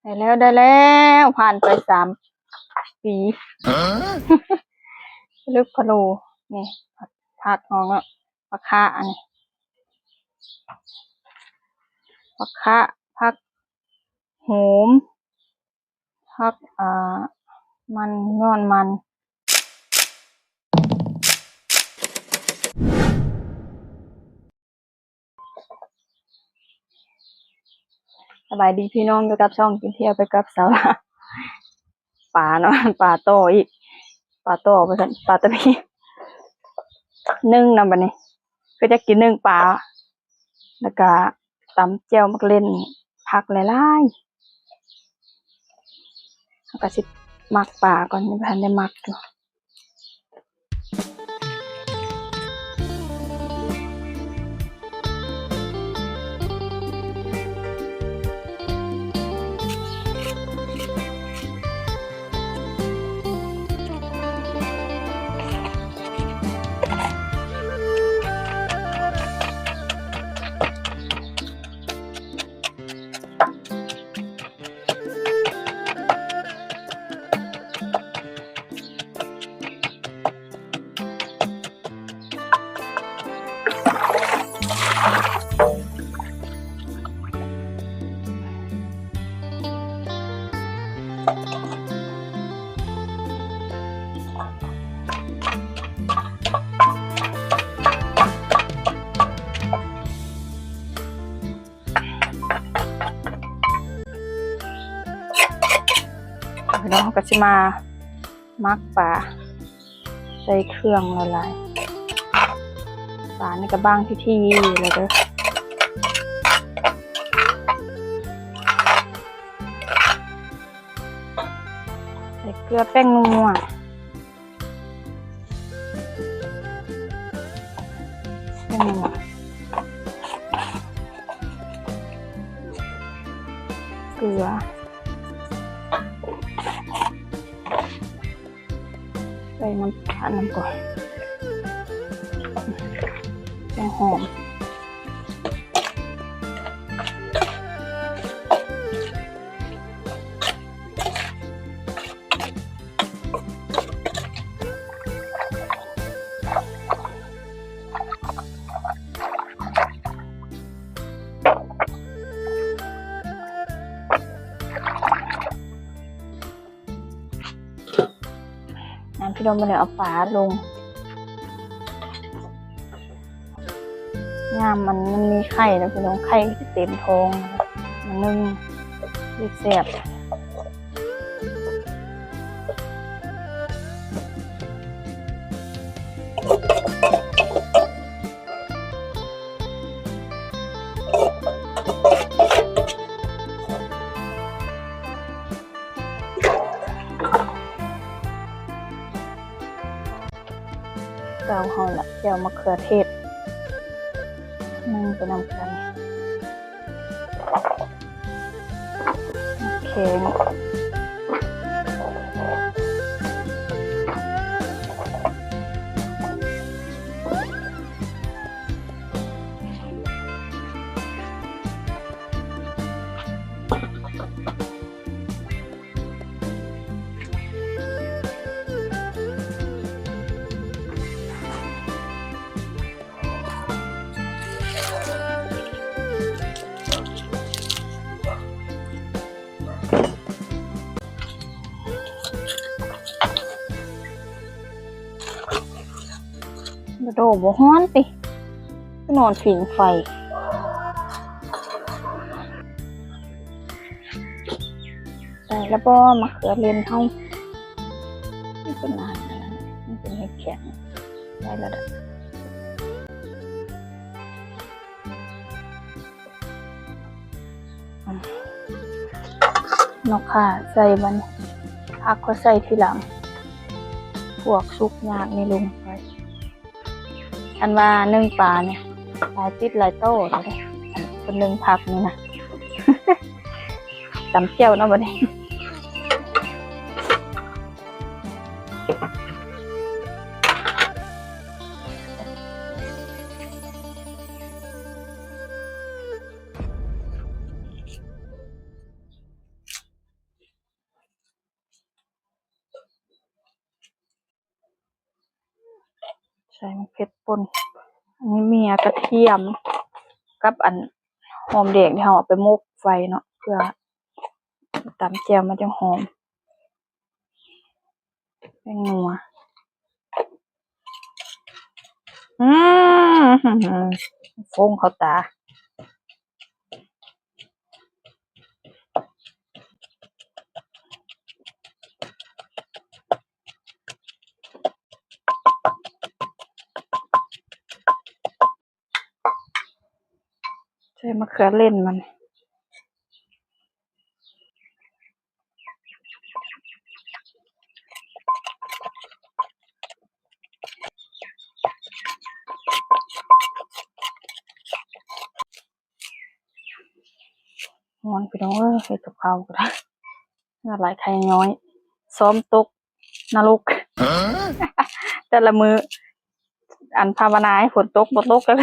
ໄດ້ແລ້ວ ໄດ້ແລ້ວ ຜ່ານໄປສາມປີ ລຶກພະໂລ. ນີ້ ຜັກ ຜັກຫອມເນາະ ຜັກຄະ ອັນນີ້ ຜັກຄະ ຜັກໂຫມ ຜັກ ອ່າ ມັນ ຍອດມັນ. ສະບາຍດີພີ່ນ້ອງ ຢູ່ກັບຊ່ອງກິນທ່ຽວໄປກັບສາວລາວ. ປາເນາະ ປາຕໍ່ອີກ ປາຕໍ່ວ່າຊັ້ນ ປາຕະເພ ໜຶ້ງນຳບັດນີ້ ຄືຢາກກິນໜຶ້ງປາ ແລ້ວກະຕຳແຈ່ວໝາກເລັ່ນ ຜັກຫຼາຍໆ. ເຮົາກະຊິໝັກປາກ່ອນ ຍັງບໍ່ທັນໄດ້ໝັກຢູ່. ພີ່ນ້ອງ ເຮົາກະຊິມາໝັກປາ ໃສ່ເຄື່ອງຫຼາຍໆ. ປານີ້ກະບາງທີ່ໆແລ້ວເດີ ໃສ່ເກືອ ແປ້ງນົວ ແປ້ງນົວ ເກືອ ໃສ່ນ້ຳຕານນຳກ່ອນ ແປ້ງຫອມ. ນັ້ນ ພີ່ນ້ອງ ມາເລີຍເອົາປາລົງ. ຍາມມັນ ມັນມີໄຂ່ເນາະພີ່ນ້ອງ ໄຂ່ຊິເຕັມທ້ອງ ມາໜຶ້ງ ຊິແຊບ. ເກົ່າເຮົາລະ ແຈ່ວມະເຂືອເທດ ໜຶ້ງໄປນຳກັນ ແຂງ. ໂດ ບໍ່ຮ້ອນຕິ ຄືນອນຜິງໄຟ. ໄດ້ລະບໍ່ ມະເຂືອເຫຼັ້ນເຮົາ ມັນເປັນອັນນັ້ນ ມັນເປັນແຂງ ໄດ້ລະເດີ. ເນາະ ຂ້າໃສ່ບັດນີ້ ຜັກຂ້ອຍໃສ່ທີຫຼັງ ພວກສຸກຍາກນີ້ລົງໄປ. ຄັນວ່າໜຶ້ງປານີ້ ຫຼາຍຕິດຫຼາຍໂຕເດ້ ອັນຄົນໜຶ້ງຜັກນີ້ນະ ຕຳແຈ່ວເນາະບັດນີ້. ເ ໃສ່ໝາກເຜັດປົ່ນ. ອັນນີ້ມີກະທຽມກັບອັນຫອມແດງທີ່ເຮົາເອົາໄປໝົກໄວ້ເນາະ ເພື່ອຕຳແຈ່ວມັນຈັ່ງຫອມ. ແປ້ງນົວ ອືມ ຟົງເຂົ້າຕາ. ໃສ່ມະເຂືອເຫຼັ້ນມັນ. ຮ້ອນພີ່ນ້ອງເອີຍ ເຮັດກັບເຂົ້າກໍໄດ້ ເຫື່ອໄຫຼໄຂ້ຍ້ອຍ ຊ້ອມຕົກນະລົກ ແຕ່ລະມື້. ອັນພາວະນາໃຫ້ຝົນຕົກບໍ່ຕົກ ກໍ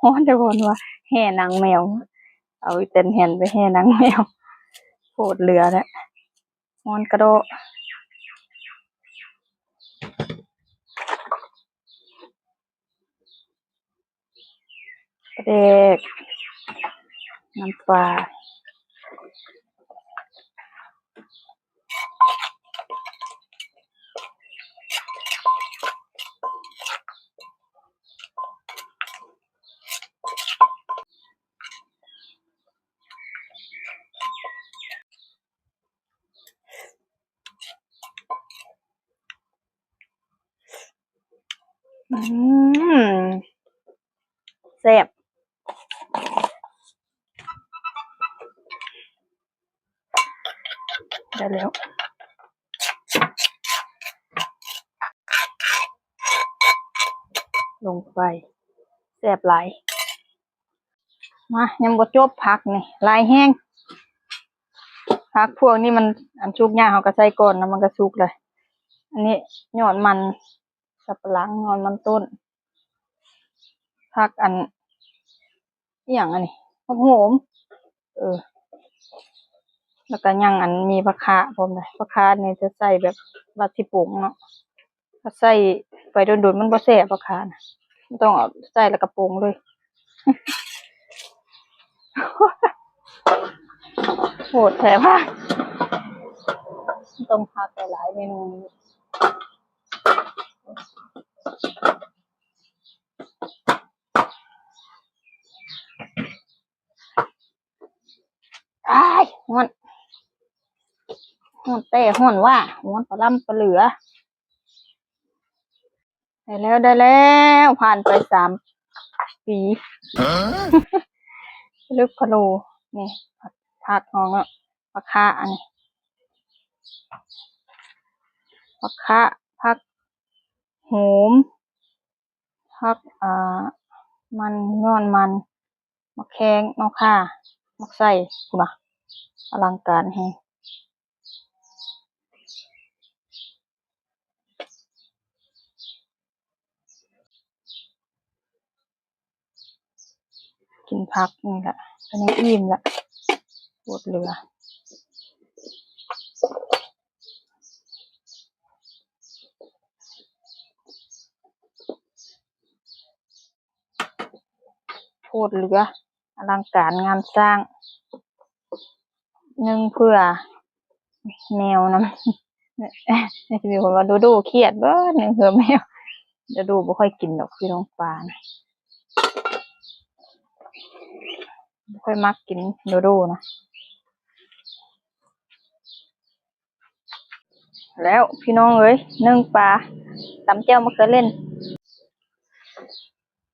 ຮ້ອນແຕ່ ເພິ່ນວ່າແຫ່ນາງແມວ ເອົາອີ່ແຕນແຮນໄປແຫ່ນາງແມວ ໂພດເຫຼືອແທ້ ຮ້ອນກະດໍ້. ປາແດກ ນ້ຳປາ. ອືມ ແຊບ ໄດ້ແລ້ວ ລົງໄປ ແຊບຫຼາຍ. ມາ ຍັງບໍ່ຈົບ ຜັກນີ້ຫຼາຍແຮງ ຜັກພວກນີ້ມັນ ອັນສຸກຍາກ ເຮົາກໍໃສ່ກ່ອນ ແລ້ວມັນກໍສຸກເລີຍ. ອັນນີ້ຍອດມັນສັບປະຫຼັງ ຍອດມັນຕົ້ນ ຜັກອັນ ອີ່ຫຍັງອັນນີ້ ຜັກໂຫມ ເອີ ແລ້ວກໍຍັງອັນມີຜັກຄາພ້ອມເດ້ ຜັກຄານີ້ຈະໃສ່ແບບວ່າຊິປຸງເນາະ. ຖ້າໃສ່ໄປດົນໆ ມັນບໍ່ແຊບ ຜັກຄານະ ມັນຕ້ອງເອົາໃສ່ແລ້ວກະປຸງເລີຍ. ໂຫດແທ້ວ່າ ຕ້ອງຜັກຫຼາຍໆ ເມນູນີ້. ອ້າຍ ຮ້ອນ ຮ້ອນແຕ່ຮ້ອນວ່າ ຮ້ອນປະລຳປະເຫຼືອ. ໄດ້ແລ້ວ ໄດ້ແລ້ວ ຜ່ານໄປສາມປີ ລຶກພະໂລ. ນີ້ ຜັກ ຜັກເຮົາເນາະ ຜັກຄາ ອັນນີ້ ຜັກຄາ ຜັກໂຫມ ຜັກ ອ່າ ມັນ ຍອດມັນ ໝາກແຂ້ງ ໜໍ່ຂ່າ ໝາກໄຊພຸ້ນນະ ອະລັງການແຮງ. ກິນຜັກນີ້ແຫຼະ ກໍຍັງອີ່ມລະ ໂພດເຫຼືອ. ໂພດເຫຼືອ ອະລັງການງານສ້າງ ໜຶ່ງເພື່ອແມວນຳ. ຊິມີຄົນວ່າ ໂດໂດຄຽດເບິດ ໜຶ່ງເພື່ອແມວ. ໂດໂດບໍ່ຄ່ອຍກິນດອກ ພີ່ນ້ອງ ປານະ ບໍ່ຄ່ອຍມັກກິນໂດໂດນະ. ແລ້ວພີ່ນ້ອງເອີຍ ໜຶ້ງປາ ຕຳແຈ່ວມະເຂືອເຫຼັ້ນ.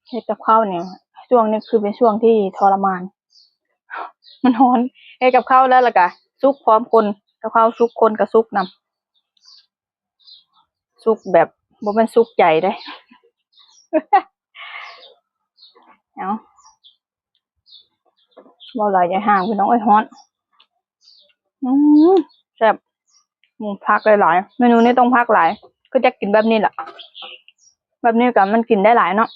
ເຮັດກັບເຂົ້ານີ້ ຊ່ວງນີ້ຄືເປັນຊ່ວງທີ່ທໍລະມານ ມັນຮ້ອນ. ເຮັດກັບເຂົ້າແລ້ວ ແລ້ວກະສຸກພ້ອມຄົນ ກັບເຂົ້າສຸກຄົນກະສຸກນຳ ສຸກແບບບໍ່ແມ່ນສຸກໃຈເດ້. ເອົາ ເວົ້າຫຼາຍຢ່າຫ້າງ ພີ່ນ້ອງເອີຍ ຮ້ອນ. ອືມ ແຊບ ອືມ ຜັກຫຼາຍໆ ເມນູນີ້ຕ້ອງຜັກຫຼາຍ ຄືຢາກກິນແບບນີ້ລະ ແບບນີ້ກະມັນກິນໄດ້ຫຼາຍເນາະ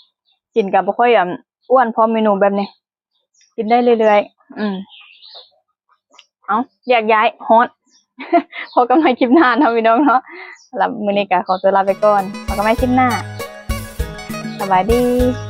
ກິນກະບໍ່ຄ່ອຍ ອາ ອ້ວນ ເພາະເມນູແບບນີ້ ກິນໄດ້ເລື້ອຍໆ. ອືມ ເອົ້າ ແຍກຍ້າຍ ຮ້ອນ. ພົບກັນໃໝ່ຄລິບໜ້າເນາະ ພີ່ນ້ອງເນາະ. ສຳລັບມື້ນີ້ກະຂໍຕົວລາໄປກ່ອນ ພົບກັນໃໝ່ຄລິບໜ້າ. ສະບາຍດີ.